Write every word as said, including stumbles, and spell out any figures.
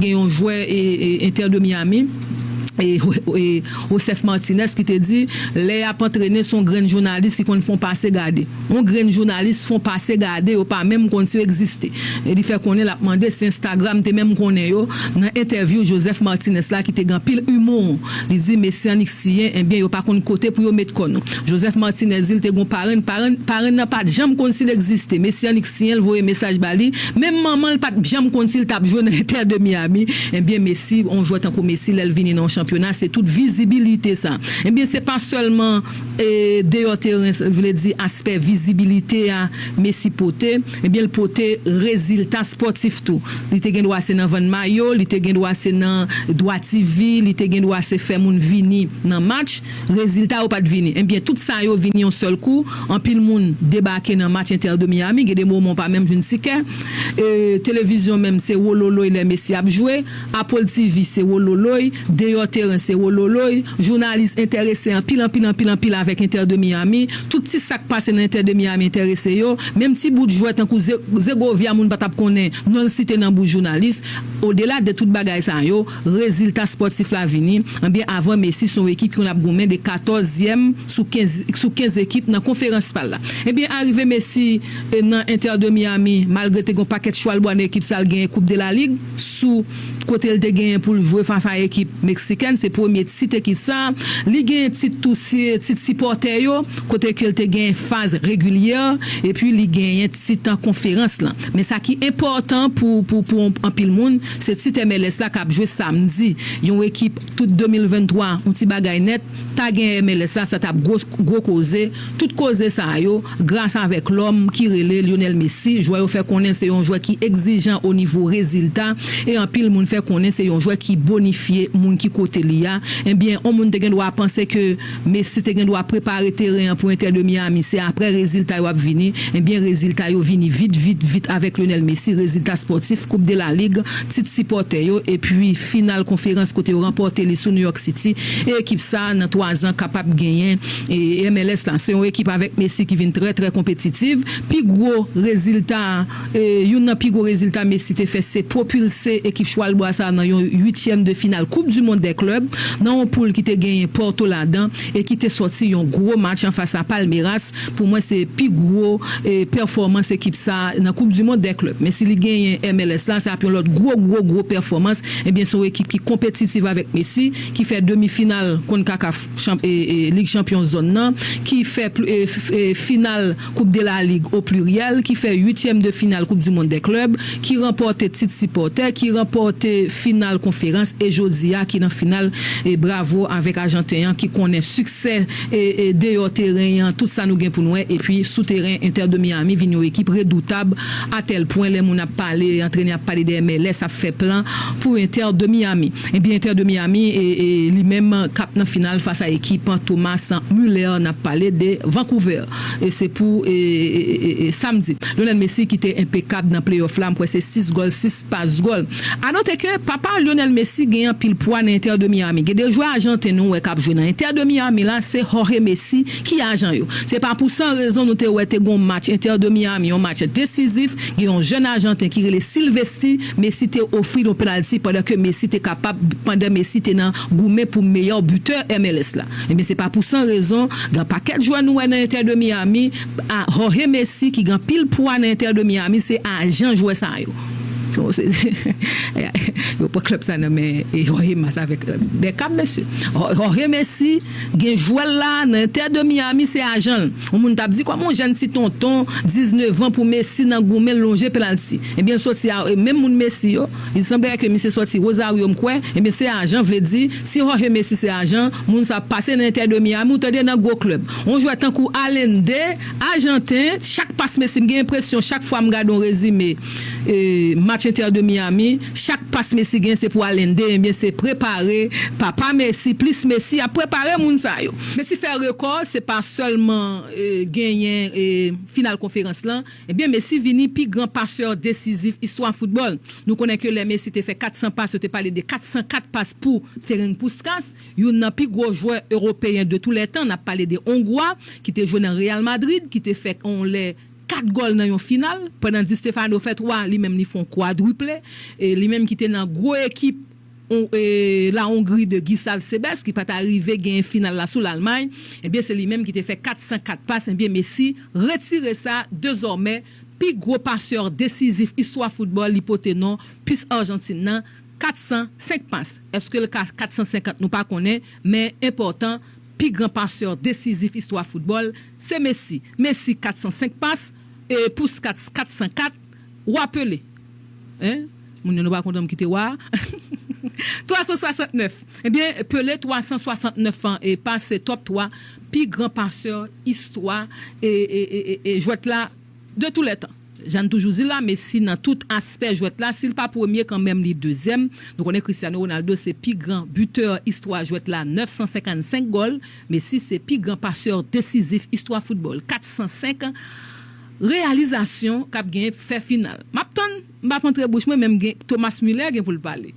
Gen yon jwè e, e, Inter de Miami, e, e, Joseph Martinez ki te di, lè y ap antrene, se yon grenn jounalis ki konn fè yon pase gade. Yon grenn jounalis fè yon pase gade, yo pa menm konn si yo egziste. E li fè konnen l ap mande si Instagram te menm konnen yo. Nan entèvyou Joseph Martinez la ki te gen anpil imo, li di Messi annik siyen, ebyen yo pa konn kote pou yo met kò nou. Joseph Martinez di l te gen yon parenn, parenn, parenn nan pa t janm konn si l egziste. Messi annik siyen, l voye mesaj ba li. Menm manman l pa t janm konn si l t ap jwe nan Inter de Miami. Ebyen Messi, yon jwè tankou Messi, lè l vini nan yon chanpyona, se tout vizibilite sa. Ebyen se pa sèlman e, deyò teren, vle di aspè vizibilite a Messi pote, ebyen l pote rezilta spòtif tou. Li te gen dwa se nan vann mayo, li te gen dwa se nan dwa T V, li te gen dwa se fè moun vini nan match, rezilta yo pa t vini. Ebyen tout sa yo vini yon sèl kou, anpil moun debake nan match Inter de Miami, gen de moman w pa menm jwenn tikè. E, televizyon menm se wololoy lè Messi ap jwe, Apple T V se wololoy, deyò teren se wololoy, jounalis enterese anpil, anpil, anpil, anpil avèk Inter de Miami. Tout ti sa k pase nan Inter de Miami enterese yo. Menm ti bout jwè tankou Ze-, Zegovia moun pa t ap konnen non l site nan bouch jounalis. Odela de tout bagay sa yo, rezilta spòtif la vini. Ebyen avan Messi se yon ekip ki konn ap goumen de katòzyèm sou kenz, sou kenz ekip nan konferans pa l la. Ebyen arive Messi e, nan Inter de Miami, malgre te gen yon pakèt chwal bwa nan ekip sa, l genyen Koup de la Lig sou kote l te genyen pou l jwe fas a ekip meksikèn, se premye tit ekip sa. Li genyen tit tou si, tit sipòtè yo, kote ke l te genyen faz regilyè, epi li genyen tit an konferans lan. Men sa ki enpòtan pou, pou, pou anpil moun, se tit M L S la k ap jwe samdi. Yon ekip tout de mil venntwa, yon ti bagay nèt, ta gen M L S la, sa t ap gwo, gwo koze. Tout koze sa yo, gras avèk lòm ki rele Lionel Messi, jwè yo fè konnen se yon jwè ki egzijan o nivo rezilta, e anpil moun fè konnen se yon jwè ki bonifye moun ki kote li a. Ebyen, yon moun te gen dwa panse ke Messi te gen dwa prepare teren an pou Inter de Miami, se aprè rezilta yo ap vini. Ebyen, rezilta yo vini vit, vit, vit avèk Lionel Messi, rezilta spòtif, Koup de la Lig, tit sipòtè yo, epi final konferans kote yo ranpòte li sou New York City. E ekip sa, nan twa zan, kapab genyen e, M L S la. Se yon ekip avèk Messi ki vin trè, trè konpetitiv. Pi gwo rezilta, e, youn nan pi gwo rezilta Messi te fè, se pwopilse ekip chwal bwa sa nan yon uityèm de final Coupe du Monde des Clubs, nan yon poul ki te genyen Porto ladan e ki te sòti yon gwo match anfas a Palmeiras. Pou mwen, se pi gwo, e, pèfòmans ekip sa nan Coupe du Monde des Clubs. Men si li genyen M L S la, se ap yon lòt gwo, gwo, gwo pèfòmans. Ebyen, se yon ekip ki konpetitiv avèk Messi, ki fè demi final CONCACAF chanp-, e, e, Lig Chanpyon zòn nan, ki fè pl-, e, f-, e, final Coupe de la Ligue au pluriel, ki fè uityèm de final Coupe du Monde des Clubs, ki ranpòte tit sipòtè, ki ranpòte final konferans, e jodi a ki nan final, e bravo avèk Ajanten an ki konnen siksè e, e deyò teren an, tout sa nou gen pou n wè, epi sou teren Inter de Miami vin yon ekip redoutab, a tèl pwen lè moun ap pale, antrenè ap pale de M L S ap fè plan pou Inter de Miami. Ebyen, Inter de Miami, e, e, li menm k ap nan final fas a ekip Thomas Muller, n ap pale de Vancouver. E se pou, e, e, e, e, e, samdi. Lionel Messi ki te enpekab nan playoff la, m kwè se sis gòl, sis pas gòl. A note ke papa Lionel Messi gen anpil pwa nan Inter de Miami. Gen de jwè ajanten nou wè k ap jwe nan Inter de Miami la, se Jorge Messi ki ajan yo. Se pa pou san rezon nou te wè te gon match Inter de Miami, yon match desizif, gen yon jèn ajanten ki rele Silvestri, Messi te ofri l yon penalti pandan ke Messi te kapab, pandan Messi te nan goumen pou meyè bitè M L S la. Ebyen, se pa pou san rezon, gen pakèt jwè nou wè nan Inter de Miami, a Jorge Messi ki gen pil pwa nan Inter de Miami, se ajan jwè sa yo. So, se, yo pran klèb sa nan men e Jorge Mas avèk, e, Beckham, mesye. Jo-, Jorge Messi, gen jwè l la nan Inter de Miami, se ajan l. Yon moun t ap di, kòman yon jèn ti tonton, diznèf an pou Messi nan goumen lonje penalti. Ebyen, l soti a, e menm moun Messi yo, li sanble ke misye soti Rosario, m kwè. Ebyen, se ajan, vle di, si Jorge Messi se ajan, moun sa pase nan Inter de Miami, ou tande nan gwo klèb. Yon jwè tankou Allende, ajanten, chak pas Messi, m gen enpresyon, chak fwa m gade yon rezime, e, match Inter de Miami, chak pas Messi gen, se pou Allende, ebyen, se prepare, papa Messi, plis Messi, ap prepare moun sa yo. Messi fè rekò, se pa sèlman, e, genyen, e, final konferans lan, ebyen, Messi vini pi gran pasè desizif istwa foutbòl. Nou konnen ke lè Messi te fè kat san pas, yo te pale de kat san kat pas pou Ferenc Puskas, youn nan pi gwo jwè ewopeyen de tou lè tan. N ap pale de Ongwa, ki te jwe nan Real Madrid, ki te fè yon lè kat gòl nan yon final, pandan Di Stefano fè twa, li menm li fè yon kwadriple, e li menm ki te nan gwo ekip on- e, La Hongrie de Guy Savcebes, ki pa ta rive genyen final la sou Lalmay, ebyen se li menm ki te fè kat san kat pas, ebyen Messi retire sa, dezòmè pi gwo pasè desizif istwa foutbòl, li pote non Pis Ajantin nan, kat san senk pas. Èske l ka kat san senkant, nou pa konnen, men enpòtan, pi gran pasè desizif istwa foutbòl, se Messi. Messi kat san senk pas, e Puskas kat san kat, wa Pele. Hein? Moun yo nou pa kontan m kite wa. Twa san swasantnèf. Ebyen, Pele twa san swasantnèf an e pase top twa pi gran pasè istwa e, e, e, e, e jwèt la de tou lè tan. Jan n toujou di la, Messi nan tout aspè jwèt la, si l pa premye, kanmenm li dezyèm. Nou konnen Cristiano Ronaldo se pi gran bitè istwa jwèt la, nèf san senkannsenk gòl. Messi se pi gran pasè desizif istwa foutbòl, kat san senk. Reyalizasyon k ap gen fè final. M ap tann, m p ap antre bouch mwen, men m gen Thomas Muller gen pou l pale.